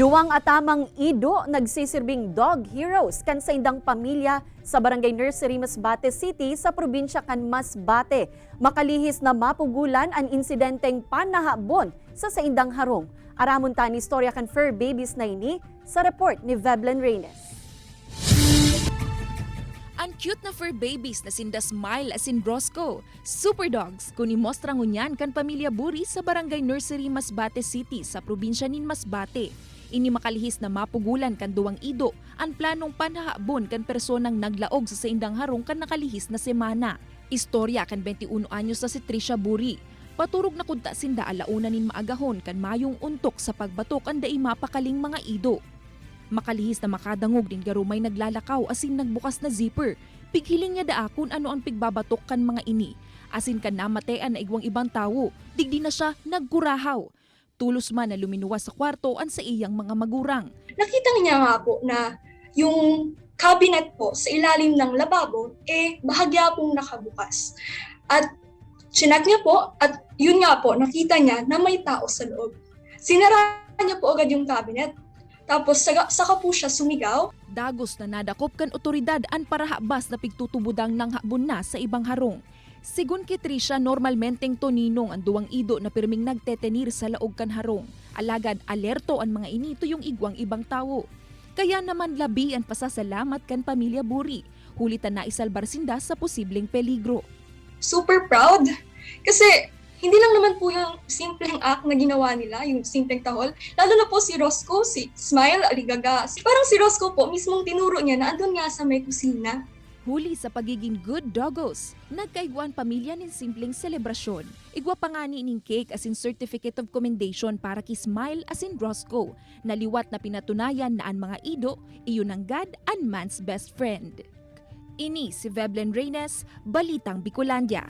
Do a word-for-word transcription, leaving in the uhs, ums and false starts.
Duwang atamang ido nagsisirbing dog heroes kan saindang pamilya sa Barangay Nursery, Masbate City, sa probinsya kan Masbate. Makalihis na mapugulan an insidenteng panahabon sa saindang harong. Aramon ta an istorya kan fur babies na ini sa report ni Veblen Reynes. An cute na fur babies na sinda Smile asin Roscoe, super dogs, kun imostra ngunyan kan pamilya Buri sa Barangay Nursery, Masbate City, sa probinsya nin Masbate. Ini makalihis na mapugulan kan duwang ido an planong panhahabon kan personang naglaog sa saindang harong kan nakalihis na semana. Istorya kan twenty-one anyos na si Trisha Buri. Paturog na kudta sinda ala una nin maagahon kan mayong ontok sa pagbatok an dai mapakaling mga ido. Makalihis na makadangog nin garo may naglalakaw asin nagbukas na zipper. Pighiling niya daa kun ano an pigbabatok kan mga ini, asin kan namatean na igwang ibang tawo, digdi na siya nagkurahaw. Tolos man na luminuwas sa kwarto an saiyang mga magurang. Nakita niya nga po na yung cabinet po sa ilalim ng lababo, eh, bahagya pong nakabukas. At chineck niya po, at yun nga po, nakita niya na may tao sa loob. Sinara niya po agad yung cabinet. Tapos, saga-, saka po siya sumigaw. Dagos na nadakop kan otoridad an parahabas na pigtutubodang nanghabon na sa ibang harong. Sigon ki Trisha, normalmenteng toninong an duwang ido na pirming nagtetenir sa laog kan harong. Alagad alerto an mga ini tuyong igwang ibang tawo. Kaya naman labi an pasasalamat kan pamilya Buri, huli ta naisalbar sinda sa posibleng peligro. Super proud. Kasi hindi lang naman po yung simpleng act na ginawa nila, yung simpleng tahol. Lalo na po si Roscoe, si Smile, aligaga. Si, parang si Roscoe po, mismong tinuro niya na andun nga sa may kusina. Huli sa pagiging good doggos, nagkaigwa an pamilya nin simpleng selebrasyon. Igwa pa ngani nin cake asin certificate of commendation para ki Smile asin Roscoe, na liwat na pinatunayan na an mga ido, iyo nanggad an man's best friend. Ini si Veblen Reynes, Balitang Bicolandia.